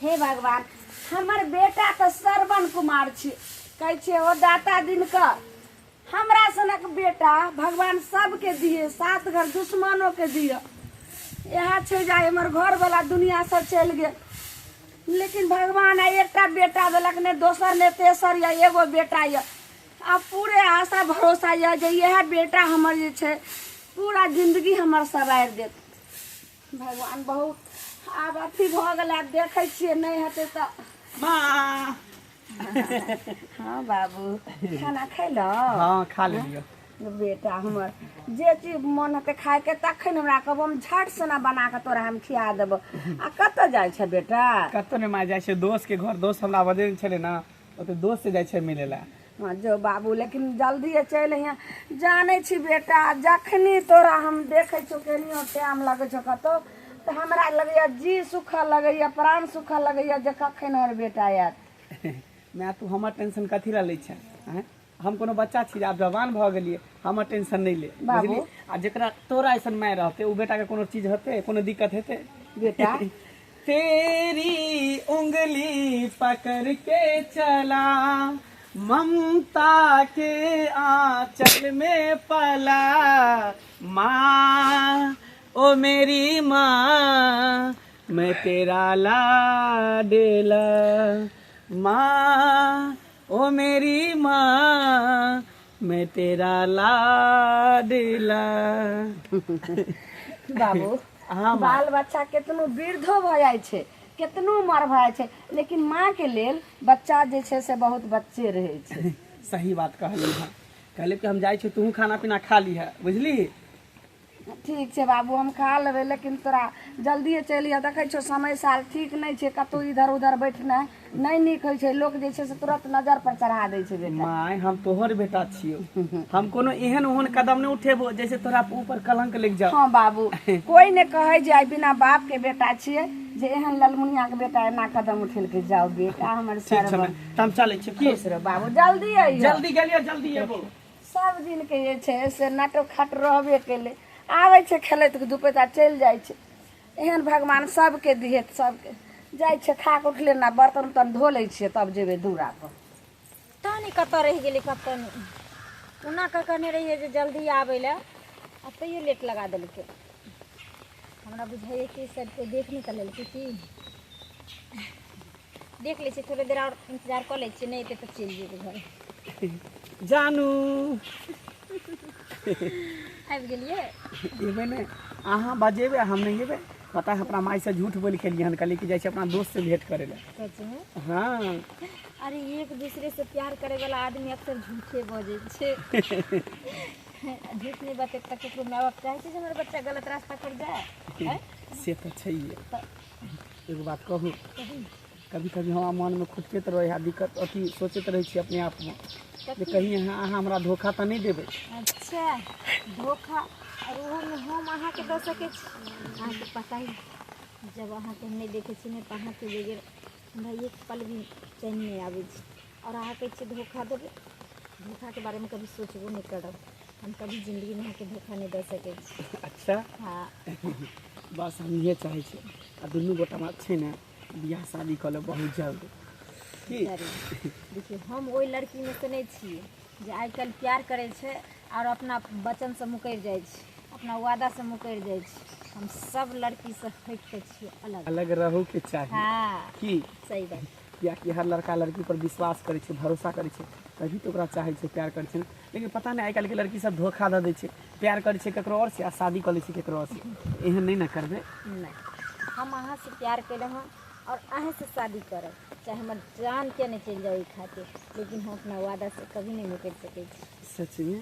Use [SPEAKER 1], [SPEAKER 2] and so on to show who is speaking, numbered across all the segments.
[SPEAKER 1] हे भगवान, हमर बेटा तऽ श्रवण कुमार छी, कहै छियै ओ दाता दिनकर, हमरा सनक बेटा भगवान सबके दिए, सात घर दुश्मनोके दिए। इएह छै जे आइ हमर घरवला दुनिआँसँ चलि गेल, लेकिन भगवान आइ एकटा बेटा देलक, नहि दोसर नहि तेसर यऽ, एगो बेटा यऽ। आ पूरे आशा भरोसा यऽ जे इएह बेटा हमर जे छै पूरा जिन्दगी हमर सवारि देत। भगवान बहुत आब अथी भऽ गेल, आब देखै छियै नहि हेतै तऽ।
[SPEAKER 2] माँ।
[SPEAKER 1] हँ बाबू, खाना खैलऽ?
[SPEAKER 2] हाँ, खा लेलियो।
[SPEAKER 1] बेटा हमर, जे चीज मन हेतै खायके तखन हमरा कहबो, हम झट सना बना कऽ तोरा हम खिया देबो। आ कतऽ जाइ छै बेटा?
[SPEAKER 2] कतौ नहि माय, जाइ छै दोस्त के घर। दोस्त हमरा बजेने छलै ने, ओते दोस्त से जाइ छै मिले ला।
[SPEAKER 1] हाँ जो बाबू, लेकिन जल्दिए चलि अइहें। जानै छी बेटा, जखनी तोरा हम देखै छियौ केनियो टाइम लगै छौ कतौ, तऽ हमरा लगैया जी सुखऽ लगैया, प्राण सुखऽ लगैया जे कखन हमर बेटा आयत।
[SPEAKER 2] माय, तू हमर टेंशन कथी ला लै छै? आँय, हम कोनो बच्चा छी? आब जवान भऽ गेलियै, हमर टेंशन नहि ले।
[SPEAKER 1] बाबू।
[SPEAKER 2] बुझली? आ जेकरा तोरा ऐसन माय रहतै, ओ बेटा के कोनो चीज हेतै, कोनो दिक्कत हेतै?
[SPEAKER 1] बेटा।
[SPEAKER 2] तेरी उंगली पकड़ के चला, ममता के आंचल में पला, माँ ओ मेरी माँ, मैं तेरा लाडेला, माँ ओ मेरी माँ, मैं तेरा लाडेला।
[SPEAKER 1] बाबू।
[SPEAKER 2] हाँ माँ।
[SPEAKER 1] बाल बच्चा केतनो वृद्धो भऽ जाइ छै, केतनो उमर भऽ जाइ छै, लेकिन माँ के लेल बच्चा जे छै से बहुत बच्चे रहै छै।
[SPEAKER 2] सही बात कहली। हँ, कहली कि हम जाइ छी, तूहू खाना पीना खा लीह, बुझली?
[SPEAKER 1] ठीक छै बाबू, हम खा लेबै, लेकिन तोरा जल्दिए चलि आ। देखै छौ समय साल ठीक नहि छै, कतहु इधर उधर बैठनाइ नहि नीक होइ छै, लोक जे छै से तुरंत नजर पर चढ़ा दै छै बेटा।
[SPEAKER 2] माय, हम तोहर बेटा छियौ, हम कोनो एहन ओहन कदम नहि उठेबो जैसे तोरा ऊपर कलंक लग जाओ।
[SPEAKER 1] हँ बाबू, कोई नहि कहै जे आइ बिना बाप के बेटा छियै जे एहन ललमुनिया के बेटा एना कदम उठेलकै। जाउ बेटा हमर।
[SPEAKER 2] ठीक छै।
[SPEAKER 1] सरवन।
[SPEAKER 2] माय, तऽ हम चलै छी की?
[SPEAKER 1] खुश रह बाबू, जल्दी अइयो।
[SPEAKER 2] जल्दी गेलियो, जल्दी एबो।
[SPEAKER 1] सब दिन के जे छै से नाटक खट रहबे केलै, आबै छै खेलैत धुपैत आ चलि जाइ छै। एहन भगवान सबके दिहेत सबके। जाइ छै, खा कऽ उठले ने, बर्तन उर्तन धो लै छियै तब जेबै दूरा पर।
[SPEAKER 3] पता नहि कतऽ रहि गेलै, कतऽ नहि। ओना कऽ कहने रहियै जे जल्दी आबै लए, आ तैयो लेट लगा देलकै। हमरा बुझाइए कि शायद कोइ देख नहि कऽ लेलकै की। देख लै छियै, थोड़े देर आओर इन्तजार कऽ लै छियै, नहि एतै तऽ चलि जेबै घर।
[SPEAKER 2] जानू।
[SPEAKER 3] आबि गेलियै?
[SPEAKER 2] एबै ने, अहाँ बजेबै हम नहि एबै? पता है, अपना माय से झूठ बोलि के एलियै हन, कहलियै कि जाइ छी अपना दोस्त से भेंट करे लए।
[SPEAKER 3] सच में?
[SPEAKER 2] हाँ।
[SPEAKER 3] अरे, एक दूसरे से प्यार करे वाला आदमी अक्सर झूठे बजै छै। झूठ नहि बजतै तऽ ककरो माय बाप चाहै छै जे हमर बच्चा गलत रास्ता पर जाए, आँय?
[SPEAKER 2] से तऽ छैहे। एगो बात कहू? कभी कभी हमरा मनमे खुटकैत रहै है, दिक्कत अथी सोचैत रहै छी अपने आपमे जे कहीं अहाँ अहाँ हमरा धोखा तऽ नहि देबै।
[SPEAKER 3] अच्छा, धोखा, आओर ओहोमे हम अहाँके दऽ सकै छी? अहाँके पता ही, जब अहाँके हम नहि देखै छी ने, तऽ अहाँके बगैर हमरा एक पल भी चैन नहि आबै छै। आओर अहाँ कहै छियै धोखा देबै? धोखाके बारेमे कभी सोचबो नहि करब। हम कभी जिन्दगीमे अहाँके धोखा नहि दऽ सकै छी।
[SPEAKER 2] अच्छा।
[SPEAKER 3] हँ।
[SPEAKER 2] बस हम इहे चाहै छी आ दुनू गोटा छै ने, बियाह शादी कऽ लेब बहुत जल्द की?
[SPEAKER 3] जरूर। देखियौ, हम ओहि लड़कीमे से नहि छियै जे आइ काल्हि प्यार करै छै आओर अपना वचनसँ मुकरि जाइ छै, अपना वादासँ मुकरि जाइ छै। हम सब लड़कीसँ हटि कऽ छियै, अलग।
[SPEAKER 2] अलग रहू के चाही।
[SPEAKER 3] हाँ।
[SPEAKER 2] की?
[SPEAKER 3] सही बात।
[SPEAKER 2] कियाकि हर लड़का लड़की पर विश्वास करै छै, भरोसा करै छै, तभी तऽ ओकरा चाहै छै, प्यार करै छै। लेकिन पता नहि, आइ काल्हिके लड़की सब धोखा दऽ दै छै, प्यार करै छै ककरो आओर से आ शादी कऽ लै छै ककरो आओर से। एहन नहि ने करबै?
[SPEAKER 3] नहि, हम अहाँसँ प्यार केलहुँ हँ आओर अहीँसँ शादी करब, चाहे हमर जान किया नहि चलि जाय ओहि खातिर, लेकिन हम अपना वादासँ कभी नहि मुकरि सकै छी।
[SPEAKER 2] सच में?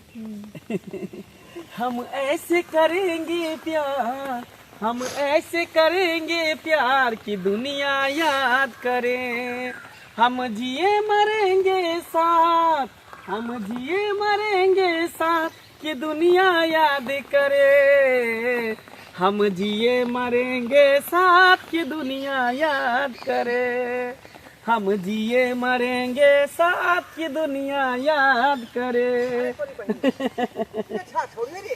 [SPEAKER 2] हम ऐसे करेंगे प्यार, हम ऐसे करेंगे प्यार कि दुनिया याद करे। हम जिए मरेंगे साथ, हम जिए मरेंगे साथ कि दुनिया याद करे। हम जिए मरेंगे साथ कि दुनिया याद करे। हम जिए मरेंगे साथ कि दुनिया याद करे।
[SPEAKER 4] अच्छा, छोड़िए रे,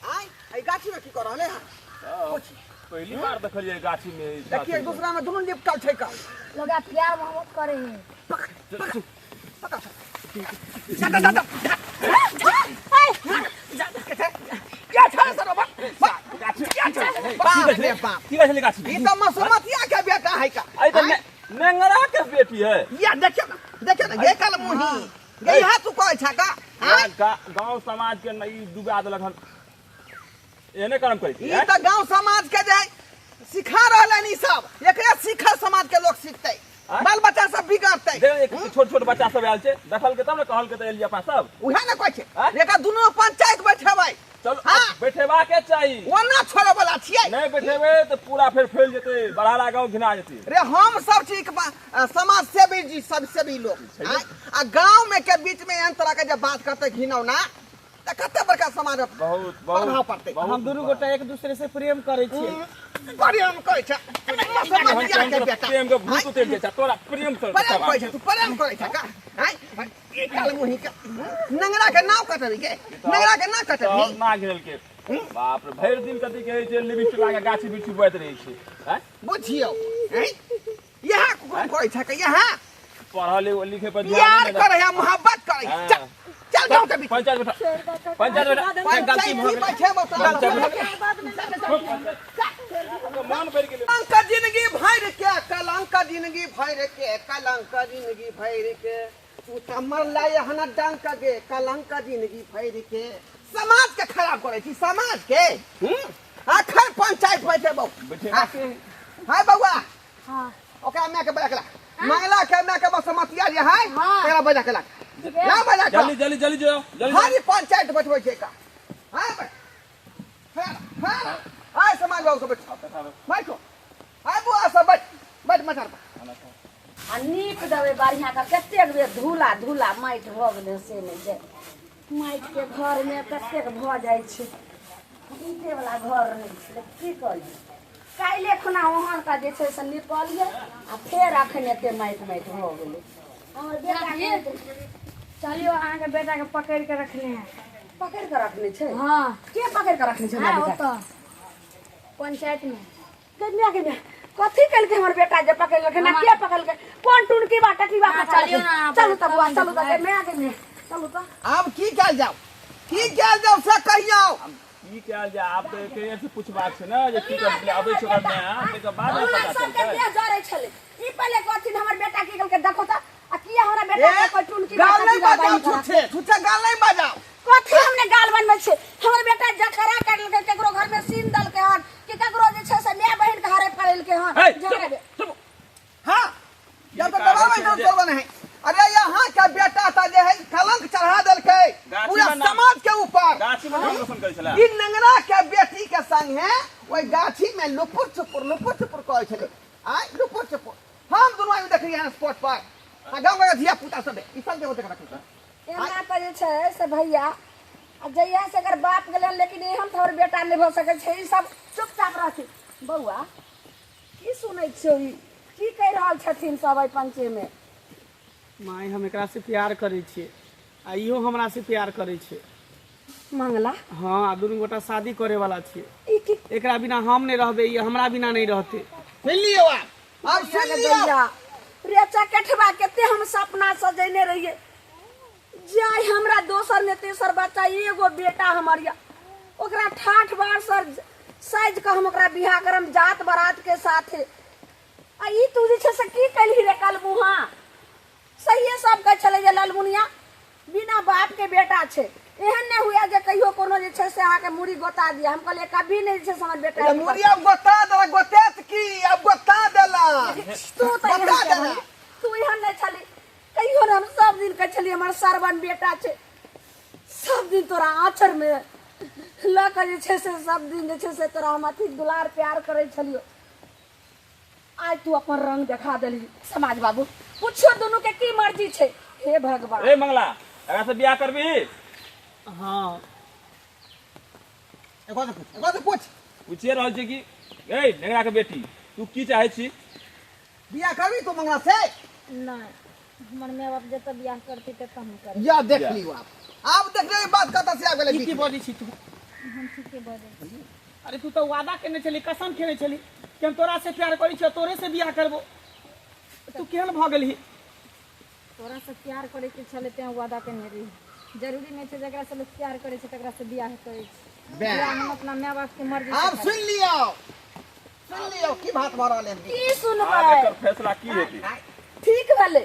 [SPEAKER 4] आय एहि गाछी में की कर रहले हन? पहली बार देखलियै गाछी में ई
[SPEAKER 5] देखिए एक दूसरा में दुनू लिपटल छै का
[SPEAKER 3] लोग प्यार मोहब्बत करे है।
[SPEAKER 5] पकड़ पकड़ जा जा जा जा क्या छै सर बाप रे बाप।
[SPEAKER 4] की कहै छलै गाछी
[SPEAKER 5] ई तऽ मसुमतिया के बेटा है का।
[SPEAKER 4] अइ तऽ नेंगरा के बेटी है।
[SPEAKER 5] या देखियो ना, देखियो ना गे कल मुही गे यहाँ तू कहै छा का? आँय?
[SPEAKER 4] गांव समाज के ई डुबा देलक हन, एहने कर्म करै छी।
[SPEAKER 5] ई तऽ गांव समाज के जे है, सिखा रहल हन ई सब, एकरे सीखल समाज के लोग सीखतै,
[SPEAKER 4] आँय?
[SPEAKER 5] बाल बच्चा सब बिगड़तै।
[SPEAKER 4] देख, एक छोट छोट बच्चा सब आयल छै, देखल के तब ने कहल के तऽ एलियै अपना सब।
[SPEAKER 5] उहे ने कहै छै।
[SPEAKER 4] आँय?
[SPEAKER 5] एकर दुनू पंचायत बैठेबै।
[SPEAKER 4] चलू।
[SPEAKER 5] हाँ।
[SPEAKER 4] बैठेबा के चाही।
[SPEAKER 5] ओना छोड़े वाला छियै।
[SPEAKER 4] नहि बैठेबै तऽ पूरा फेर फैल जेतै, बड़ाला गाँव घिना जेतै।
[SPEAKER 5] रे हम सब छी समाज सेवी जी, सब सेवी लोग। आँय? आ गांव में के बीच में एहन तरह के जब बात करते घिनौना तऽ कते बड़का समाज में
[SPEAKER 4] बहुत
[SPEAKER 5] प्रभाव
[SPEAKER 4] बहुत
[SPEAKER 5] पड़तै।
[SPEAKER 4] बहुत।
[SPEAKER 2] हम दुनू गोटा एक दूसरे से प्रेम करै छियै।
[SPEAKER 5] प्रेम करै छै मसमतिया के बेटा।
[SPEAKER 4] प्रेम के भूत उतरि जाइ छै तोरा, प्रेम से
[SPEAKER 5] प्रेम करै छै तू, प्रेम करै छै का? आँय? ई काल मुही के नंगरा के नाव कटबी के, नंगरा के नाव कटबी।
[SPEAKER 4] सब ना घेरल के बाप रे, भरि दिन कथी कहै छै, लिपस्टिक लगा गाछी बिरछी बोआइत रहै छै। आँय?
[SPEAKER 5] बुझियौ आँय? यहाँ कुकुर करै छै के यहाँ
[SPEAKER 4] पढ़ल लिखे पर ध्यान
[SPEAKER 5] प्यार
[SPEAKER 4] नहि देलक।
[SPEAKER 5] करै है, मोहब्बत करै है।
[SPEAKER 4] हाँ।
[SPEAKER 5] चल चल गाँव के बीच।
[SPEAKER 4] पंचायत बैठा, पंचायत बैठा।
[SPEAKER 5] पंचायत ही बैठेबो तोरा।
[SPEAKER 4] मन भरि गेलै।
[SPEAKER 5] कलंक जिंदगी भर के, कलंक जिंदगी भर के, कलंक जिंदगी भर के, तू तऽ मरला एहन डंक गे, कलंक जिंदगी भर के। समाज के खराब करै छी समाज के। अखन पंचायत बैठेबो।
[SPEAKER 4] बैठेबा।
[SPEAKER 5] हाय बौआ।
[SPEAKER 3] हाँ।
[SPEAKER 5] ओकरा माय के बजा के ला, मंगला के माय के बस मतिया जे है।
[SPEAKER 3] हाँ।
[SPEAKER 5] तेरा बजा के ला, ला बजा के।
[SPEAKER 4] जल्दी जल्दी जल्दी जाओ जल्दी।
[SPEAKER 5] हरी पंचायत बैठबै छै का? हाँ बैठ, हाँ हाँ, आय समाज बाबू सब बैठ, बैठो, आय बुआ सब बैठ, बैठ मचान पर।
[SPEAKER 1] आ नीप देबै बढ़िआँ के, कतेक बेर धूला धूला माटि भऽ गेलै से नहि जे माटिके घरमे कतेक भऽ जाइ छै। ईंटेवला घर रहै छै, लेकिन की करियै, काल्हि खुना ओहन के जे छै से निपलियै आ फेर अखन एते माटि माटि भऽ गेलै। हमर बेटा के
[SPEAKER 6] चलियो, अहाँके बेटा के पकड़ के रखने है।
[SPEAKER 1] पकड़ि कऽ रखने छै?
[SPEAKER 6] हाँ।
[SPEAKER 1] के पकड़ि कऽ रखने छै हमरा
[SPEAKER 6] हाँ,
[SPEAKER 1] बेटा?
[SPEAKER 6] ओतऽ पंचायत में।
[SPEAKER 1] कन्या के कथी केलकै हमर बेटा जे पकड़ि लेलकै ना? के पकड़लकै? कोन टुनकी बा टकी बा?
[SPEAKER 6] हाँ,
[SPEAKER 1] पकड़लकै?
[SPEAKER 6] चलियौ ना,
[SPEAKER 1] चलू तऽ बुआ,
[SPEAKER 6] तब
[SPEAKER 1] चलू तऽ
[SPEAKER 6] देखबै।
[SPEAKER 1] माय के माय, चलू तऽ।
[SPEAKER 5] आब की कयल जाउ, की कयल जाउ से कहियौ।
[SPEAKER 4] की कयल जाय आब तऽ एकरे से पूछबाक छै ने जे की करबै। अबै छै ओकर माय, ताहिके बाद ने
[SPEAKER 1] हमरा
[SPEAKER 4] पता
[SPEAKER 1] सबके
[SPEAKER 4] चलतै।
[SPEAKER 1] देह जरै छलै। ई पहिले कहथिन हमर बेटा की केलकै, देखो तऽ आ किया हमरा बेटा के कोई टुनकी बा
[SPEAKER 5] गाल नहीं
[SPEAKER 1] टकी बा
[SPEAKER 5] बजाओ।
[SPEAKER 1] बान्हि कऽ राखै?
[SPEAKER 5] छुछे छुछे गाल नहीं बजाओ।
[SPEAKER 1] कथी हमने गाल बनबै छै? हमर बेटा जकरा करलकै, केकरो घर में सीन देलकै हन कि केकरो जे छै से माय बहिन के हड़प करेलकै हन?
[SPEAKER 4] हे,
[SPEAKER 1] जकरा
[SPEAKER 4] चुप, चुप।
[SPEAKER 5] हाँ, जब तक
[SPEAKER 4] की
[SPEAKER 5] दबावे
[SPEAKER 4] कहै छै
[SPEAKER 5] तो
[SPEAKER 4] जे-
[SPEAKER 5] चलबो नहीं। अरे यहाँ के बेटा था जे है कलंक चढ़ा देलकै
[SPEAKER 4] गाछी
[SPEAKER 5] पूरा
[SPEAKER 4] में नाम-
[SPEAKER 5] समाज के ऊपर।
[SPEAKER 4] गाछी में नाम रोशन करै छलै।
[SPEAKER 5] ई नंगरा के बेटी के संग है ओहि गाछी में लुपुर चुपुर लुपुर चुपुर कहै छलै। आय लुपुर चुपुर हम दुनू आदमी देखलियै हन स्पॉट पर। आ गाँव के धिया पुता सब ई सब के देख रखै।
[SPEAKER 1] एना तऽ जे छै से भैया, आ जहिया से एकर बाप गेलै, लेकिन एहन तऽ हमर बेटा नहि भऽ सकै छै। ई सब चुपचाप रहथिन। बौआ, की सुनै छियौ? ई की कहि रहल छथिन सब एहि पंचेमे?
[SPEAKER 2] माय, हम एकरा से प्यार करै छियै आ इहो हमरा से प्यार करै छै।
[SPEAKER 1] मंगला?
[SPEAKER 2] हाँ, आ दुनू गोटा शादी करे वाला छियै।
[SPEAKER 1] ई की?
[SPEAKER 2] एकरा बिना हम नहि रहबै, ई हमरा बिना नहि रहतै।
[SPEAKER 5] सुनि लियौ आब, आब सुनि लियौ।
[SPEAKER 1] दैया रे चकेठबा, कते हम सपना सजेने रहियै जाय हमरा दोसर ने तेसर बच्चा, एगो बेटा हमर या, ओकरा ठाठ बार सर साइज के हम ओकरा बियाह करम जात बारात के साथे। आ ई तू जे छै से की कलही रे कलमुहा? सहिए सब कहै छलै जे ललमुनिया बिना बाप के बेटा छै, एहन नहि हुए जे कहियो कोनो जे छै से अहाँके मूड़ी गोता दिया। हम कहलियै कभी नहि जे छै से हमर बेटा
[SPEAKER 5] ए,
[SPEAKER 1] एहन
[SPEAKER 5] मुड़ी आब गोता देलक, गोतेत की आब गोता देलक।
[SPEAKER 1] तू तऽ एहन
[SPEAKER 5] बता देला।
[SPEAKER 1] छलही, तू एहन नहि छली कहियो ने। हम सब दिन कहै छलियै हमर सरवन बेटा छै, सब दिन तोरा आँचर मे लऽ कऽ जे छै से सब दिन जे छै से तोरा हम अथी दुलार प्यार करै छलियौ। आइ तू अपन रंग देखा देलही। समाज बाबू, पुछियो दुनू के की मर्जी छै। हे भगवान।
[SPEAKER 4] ए मंगला, एकरा से बियाह करबही?
[SPEAKER 2] हाँ।
[SPEAKER 5] एगो से पूछ, एगो से पूछ।
[SPEAKER 4] पूछिए रहल छी कि ए नेंगरा के बेटी, तू की चाहै छी?
[SPEAKER 5] बियाह करबी तू मंगला से?
[SPEAKER 3] नहीं, हमर माय बाप जतऽ बियाह करतै ततऽ हम करबै।
[SPEAKER 5] या देख लियौ आब, आब देख लियौ ई बात कतऽ से आबि गेलै
[SPEAKER 2] ई की
[SPEAKER 5] बीच में।
[SPEAKER 2] बजै छी तू?
[SPEAKER 3] हम ठीके बजै छी।
[SPEAKER 2] अरे तू तो वादा केने छली, कसम खेने छली कि हम तोरा से प्यार करै छियो, तोरे से बियाह करबो। तू केहन भऽ गेलही?
[SPEAKER 3] तोरा से प्यार करे के छले तें वादा केने रही। जरूरी नहीं छै जकरा से लोग प्यार करे छै तकरा से बियाह करे छै। बियाह हम अपना माय बाप के मर्जी से।
[SPEAKER 5] आब सुन लियो, सुन लियो की बात भऽ रहल है।
[SPEAKER 1] की सुनबै?
[SPEAKER 4] आब एकर फैसला की हेतै?
[SPEAKER 1] ठीक भेलै।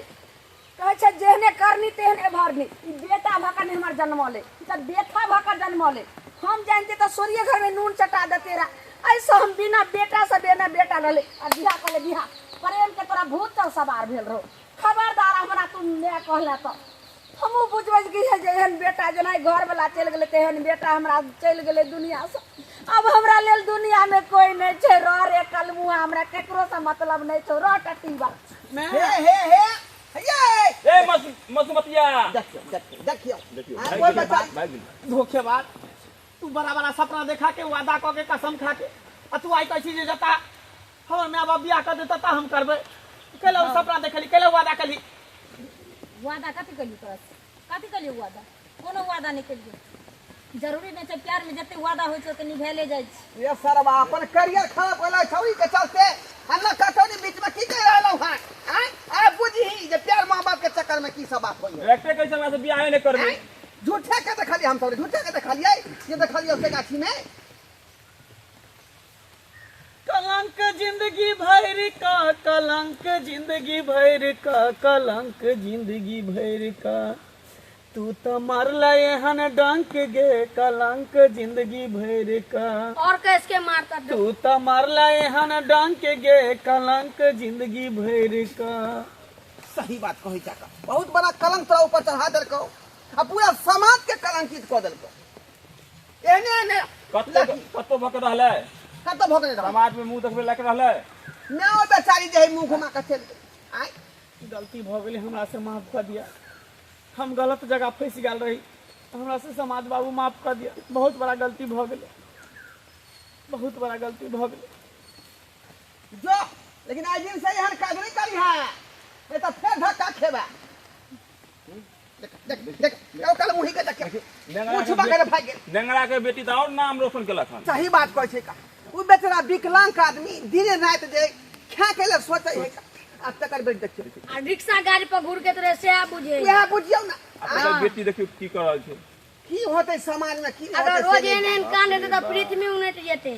[SPEAKER 1] कहै छै जेहने करनी तेहने भरनी। ई बेटा भऽ कऽ नहि हमर जन्मलै, ई तऽ बेटा भऽ कऽ जन्मलै। हम जानते तऽ सोरिये घर में नून चटा देते रहा। ऐसे हम बिना बेटा से बिना बेटा रहले आ बियाह कले बियाह। प्रेम के तोरा भूत चल सवार भेल रहो। खबरदार हमरा तू माय कहले तऽ हमहूँ बुझबै कि जे एहन बेटा जेना घर वाला चलि गेलै तेहन बेटा हमरा चलि गेलै दुनिया से। अब हमरा लेल दुनिया में कोई नहीं छै। रह रे कलमुआ, हमरा केकरो से मतलब नहीं छौ। रह टटीबा।
[SPEAKER 5] हे हे हे ये
[SPEAKER 4] ए मसुमतिया,
[SPEAKER 5] देखियो देखियो देखियो
[SPEAKER 4] देखियो
[SPEAKER 5] हाँ, कोई बच्चा
[SPEAKER 4] भागि गेलै।
[SPEAKER 2] धोखेबाज, तू बड़ा बड़ा सपना देखा के वादा कऽ के कसम खा के आ तू आइ कहै छी जे जता हमर माय बाप बियाह कर देता हम करबै। कैला ओ सपना देखली, कैला वादा कली?
[SPEAKER 3] वादा कथी कलियो तोरा से? कथी कलियो वादा? कोनो वादा नहीं कलियो। जरूरी नहीं छै प्यार में जते वादा होइ छै ओते निभेले जाइ छै।
[SPEAKER 5] ये सरवा अपन करियर खराब कऽ छौरी के चलते आ न कटौनी बीच में की कहि रहलहुँ हँ? आँय? अरे बुझही जे प्यार मोहब्बत के चक्कर में की सब बात होइए।
[SPEAKER 4] डायरेक्टे कहै छै हमरा से बियाहे नहि करबै।
[SPEAKER 5] झूठे के देखलियै हम सब, झूठे के देखलियै जे देखलियै ओते गाछी में।
[SPEAKER 2] कलंक जिंदगी भर का, कलंक जिंदगी भर का, कलंक जिंदगी भर का, तू तो मारला एहन डंक गे, कलंक जिंदगी भर का।
[SPEAKER 6] और कैसके मारता?
[SPEAKER 2] तू तो मारला एहन डंक गे, कलंक जिंदगी भर का।
[SPEAKER 5] सही बात कहै चाका, बहुत बड़ा कलंक तोरा ऊपर चढ़ा देलकौ आ पूरा समाज के कलंकित कऽ देलकौ। एहने एहने
[SPEAKER 4] कत्तो कत्तो भऽ के रहलै,
[SPEAKER 5] कतऽ भऽ गेलै?
[SPEAKER 4] समाज में मुंह देखबै लायक रहलै?
[SPEAKER 5] माय बेचारी जे है मुंह घुमा कऽ चलि गेलै। आँय
[SPEAKER 2] गलती भऽ गेलै, हमरा से माफ कऽ दिया। हम गलत जगह फंसि गेल रही, हमरा से समाज बाबू माफ कऽ दिया। बहुत बड़ा गलती भऽ गेलै, बहुत बड़ा गलती भऽ गेलै।
[SPEAKER 5] जो, लेकिन आइ दिन से एहन काज नहि करी है, नहीं तऽ फेर धक्का खेबा। देख देख देख, ओ कल मुही के देख मुँह छुपा के भागि गेल।
[SPEAKER 4] नेंगरा के बेटी तऽ और नाम रोशन केलक हन।
[SPEAKER 5] सही बात कहै छै का, ओ बेचारा विकलांग आदमी दिन राति जे खाय के लेल सोचै है का, आ तकर बेटी देखियौ
[SPEAKER 6] आ रिक्शा गाड़ी पर घूर के तोरे से बुझे।
[SPEAKER 5] उएह बुझियौ ना।
[SPEAKER 4] आ तकर बेटी देखियौ की कर रहल छै,
[SPEAKER 5] की होतै समाज में, की
[SPEAKER 6] अगर
[SPEAKER 5] होतै
[SPEAKER 6] रोज
[SPEAKER 5] से
[SPEAKER 6] एहन
[SPEAKER 5] नहि।
[SPEAKER 6] एहन कांड हेतै तऽ पृथ्वी उलटि जेतै।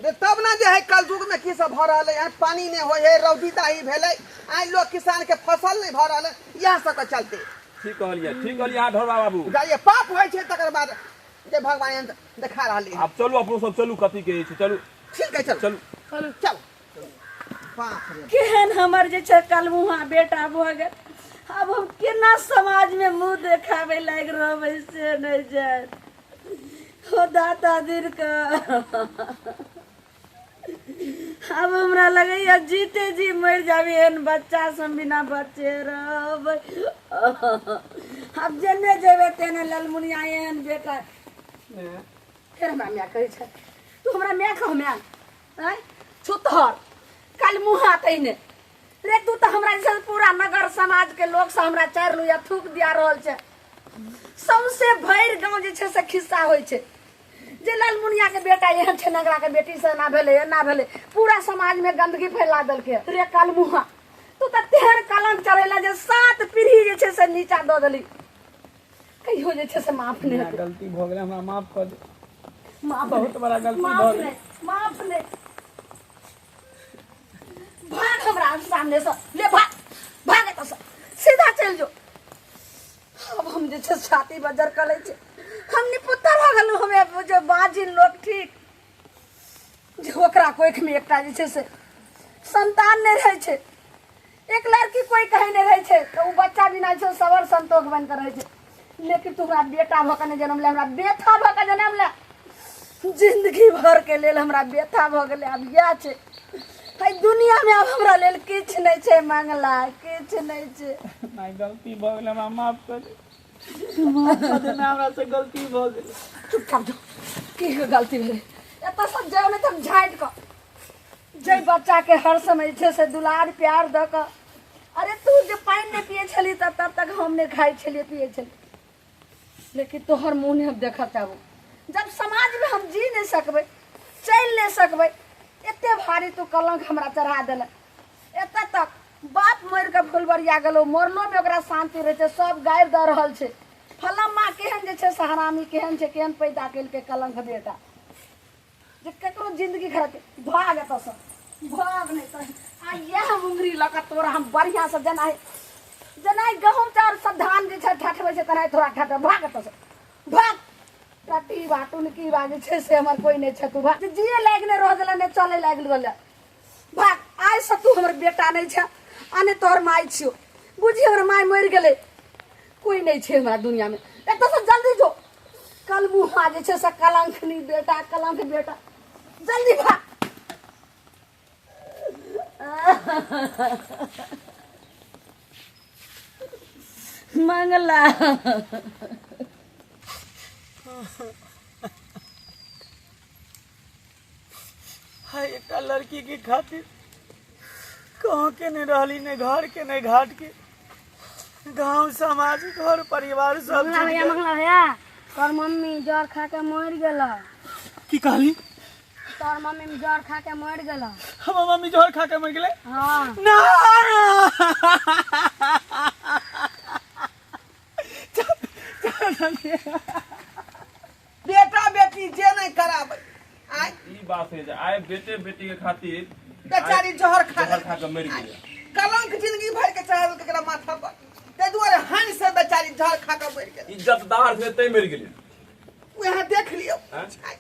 [SPEAKER 5] रे तब ना जे है कलयुग में की सब भऽ रहल है। पानी नहीं होइ है, रौदी दाही भेलै, आइ लोग किसान के फसल नहीं भऽ रहल है, इएह सब के चलते।
[SPEAKER 4] ठीक कहलियै, ठीक कहलियै अहाँ ढोरबा बाबू।
[SPEAKER 5] जाइए पाप होइ छै तकर बाद जे भगवान एहन देखा रहल है।
[SPEAKER 4] आब चलू अपनो सब चलू, कथी के छै, चलू
[SPEAKER 5] ठीक है, चलू
[SPEAKER 4] चलू
[SPEAKER 5] चलू। बाप रे,
[SPEAKER 1] केहन हमर जे छै कलमुहा बेटा भऽ गेल। अब हम केना समाज में मुंह देखाबै लागि रहबै से नहीं जान। हो दाता दिन का, अब हमरा लगैया जीते जी मरि जाबी एहन बच्चा सब बिना बच्चे रहबै। अब जेने जेबै तेने ललमुनिया एहन बेटा। फेर हमरा माय कहै छै तू हमरा माय कह माय, आँय छुतहर कलमुहा तैने रे, तू तऽ हमरा जे पूरा नगर समाज के लोग से हमरा चारि लोहिया थूक दिया रहल छै। सौंसे भरि गाँव जे छै से खिस्सा होइ छै जे ललमुनिया के बेटा एहन छै, नगरा के बेटी से एना भेलै एना भेलै, पूरा समाज में गंदगी फैला देलकै। रे कलमुहा, तू तऽ तेहन कलंक चढ़ेला जे 7 पीढ़ी जे छै से नीचा दऽ देली। कहियो जे छै से माफ नहि हेतै।
[SPEAKER 2] गलती भऽ गेलै, हमरा माफ कऽ दे।
[SPEAKER 1] माफ
[SPEAKER 2] बहुत बड़ा गलती
[SPEAKER 1] माफ
[SPEAKER 2] भऽ गेलै।
[SPEAKER 1] नहि, माफ नहि। भाग हमरा सामने से, ले भाग, भाग एतऽ से, सीधा चलि जो। अब हम जे छै छाती बजर कऽ लै छी, हम निपुत्तर भऽ गेलहुँ। हमे बुझो बाजिन लोक ठीक जे ओकरा कोखिमे एकटा जे छै से संतान नहि रहै छै, एक लड़की कोई कहे नहि रहै छै तऽ ओ बच्चा बिना छै सबर संतोष बनि कऽ रहै छै। लेकिन तू हमरा बेटा भऽ कऽ नहि जनम ले, हमरा बेथा भऽ कऽ जनम ले। जिंदगी भर के लेल हमरा बेथा भऽ गेलै। आब इएह छै एहि दुनिया में, आब हमरा लेल किछु नहि छै मंगला, किछु नहि छै।
[SPEAKER 2] माय गलती भऽ गेलै, हमरा माफ कऽ दे, माफ कऽ दे, हमरा से गलती भऽ गेलै।
[SPEAKER 1] चुपचाप जो, की के गलती भेलै? एतऽ सब जाउ नहि तऽ हम झाँटि कऽ जे बच्चा के हर समय छै से दुलार प्यार दऽ कऽ। अरे तू जे पानि नहि पियै छली तब तब तक हम नहि खाइ छलियै पियै छलियै, लेकिन तोहर मुँह नहि हम देखऽ चाहबो। जब समाजमे हम जी नहि सकबै चलि नहि सकबै। एते भारी तू कलंक हमरा चढ़ा देले। एतऽ तक बाप मरि कऽ फुलबरिया गेलो, मरलो में ओकरा शांति रहै छै, सब गारि दऽ रहल छै। फलम्मा केहन जे छै से हरामी केहन छै, केहन पैदा केलकै कलंक बेटा जे ककरो जिंदगी खराब भाग एतऽसँ, भाग नहि तऽ आ इएह मुंगरी लऽ कऽ तोरा हम बढ़िआँसँ जेना जेना गहूँम चाउर सब धान जे छै ठठबै छै तेनाही तोरा ठठबै। भाग एतऽसँ, भाग। टटी बा टुनकी बा जे छै से हमर कोइ नहि छै। तू भाग, जिए लागि नहि रह देला, नहि चले लागि रहल। भाग, आइसँ तू हमर बेटा नहि छै आ नहि तोहर माय छियौ। बुझी हमर माय मरि गेलै, कोइ नहि छै हमरा दुनियामे। एतऽसँ जल्दी जो, कल मुहा जे छै से कलंकनी बेटा, कलंक बेटा, जल्दी भाग। मंगला
[SPEAKER 2] हाय, एकटा लड़की के खातिर कहाँ के नहीं रहली, नहीं घर के नहीं घाट के, गांव समाज घर परिवार सब
[SPEAKER 6] मंगला भैया, मंगला भैया, तोर मम्मी जर खा के मर गेल।
[SPEAKER 2] की कहली?
[SPEAKER 6] तोर मम्मी जर खा के मर गेल।
[SPEAKER 2] हमर मम्मी जहर खा के मर गेलै?
[SPEAKER 6] हाँ।
[SPEAKER 2] ना,
[SPEAKER 5] बेटा बेटी जे नहीं कराबै आइ
[SPEAKER 4] ई बात है जे आइ बेटे बेटी के खातिर
[SPEAKER 5] बेचारी जहर खा
[SPEAKER 4] जहर खा के मरि गेलै।
[SPEAKER 5] कलंक जिंदगी भर के चढ़ल केकरा माथा पर, ताहि दुआरे हानि से बेचारी जहर खा के मरि गेलै।
[SPEAKER 4] इज्जतदार छलै तैं मरि गेलै।
[SPEAKER 5] वएह देख लियौ।
[SPEAKER 4] आँय?
[SPEAKER 5] आइ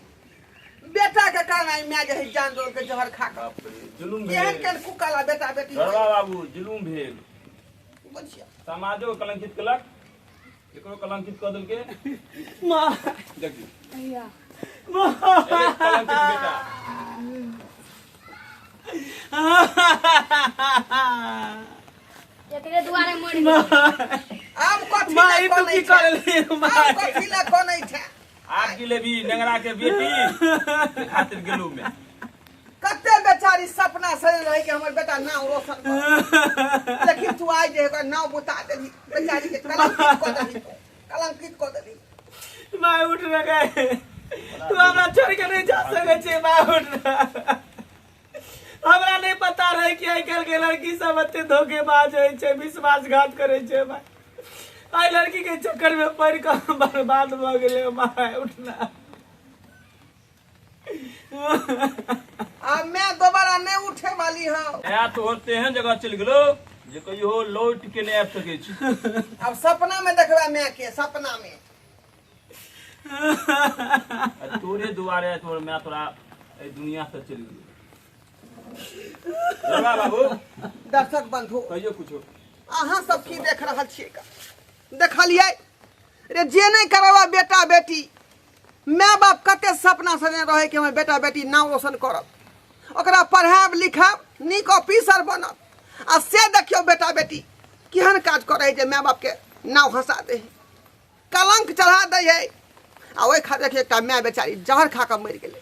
[SPEAKER 5] बेटा के कारण आइ माय जे है जान जोड़ के जहर खा के।
[SPEAKER 4] बाप रे, जुलुम
[SPEAKER 5] एहन
[SPEAKER 4] भेल।
[SPEAKER 5] केहन कुकाला बेटा बेटी।
[SPEAKER 4] गरबा बाबू, जुलुम भेल।
[SPEAKER 5] बुझियौ,
[SPEAKER 4] समाजो कलंकित केलक, एकरो कलंकित कऽ देलकै।
[SPEAKER 2] माँ
[SPEAKER 4] देखियौ
[SPEAKER 6] भैया,
[SPEAKER 4] एले कलंकित बेटा।
[SPEAKER 6] एकरे दुआरे मर गेल।
[SPEAKER 5] आब कथी
[SPEAKER 2] माँ,
[SPEAKER 5] लए
[SPEAKER 2] ई तू
[SPEAKER 5] कनै
[SPEAKER 2] की
[SPEAKER 5] छै?
[SPEAKER 2] करली?
[SPEAKER 5] आब कथी लए कनै छै?
[SPEAKER 4] आब की लेबी? नेंगरा के बेटी के खातिर गेलू में
[SPEAKER 5] कते बेचारी सपना सजल रहे कि हमर बेटा नाम रोशन करत, लेकिन तू आइ जे ओकर नाम बुता देलही, बेचारी के कलंकित कऽ देलही, कलंकित कऽ देलही।
[SPEAKER 2] माय, उठ रे गए, तू हमरा छोड़ के नहीं जा सके छे। माय, उठ रे। हमरा नहीं पता रहे कि आइ काल्हि के लड़की सब एते धोखेबाज होइ छै, विश्वासघात करै छै। माय, आइ लड़की के चक्कर में पड़ि कऽ हम बर्बाद भऽ गेलै। माय, उठना।
[SPEAKER 5] आ मैं दोबारा नहीं उठे वाली हूँ।
[SPEAKER 4] नया तोहर तेहन जगह चलि गेलो जे कहियो लौट के नहि आबि सकै छी।
[SPEAKER 5] अब सपना में देखबे मैं के सपना में।
[SPEAKER 4] आ तोरे दुआरे तोहर माय तोरा एहि दुनिया से चलि गेलो। बाबा बाबू,
[SPEAKER 5] दर्शक बंधु,
[SPEAKER 4] कहियो कुछो।
[SPEAKER 5] अहाँ सब की देख रहल छियै? देखलियै रे, जे नहीं करबा बेटा बेटी, माय बाप कते सपना सजने रहे कि हमर बेटा बेटी नाम रोशन करत, ओकरा पढ़ायब लिखायब, नीक ऑफिसर बनत, आ से देखियौ बेटा बेटी केहन काज करै जे माय बापके नाव हंसा दे है, कलंक चढ़ा दै है। आ ओहि खातिर देखियौ एकटा माय बेचारी जहर खा कऽ मरि गेलै।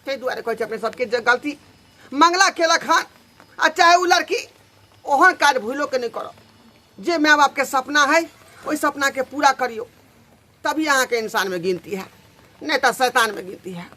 [SPEAKER 5] ताहि दुआरे कहै छी अपने सबके, जे गलती मंगला केलक हन आ चाहे ओ लड़की, ओहन काज भूलो के नहि करब। जे माय बापके सपना है ओहि सपनाके पूरा करियौ, तभी अहाँके इंसान में गिनती है, नहीं तो शैतान में गिनती है।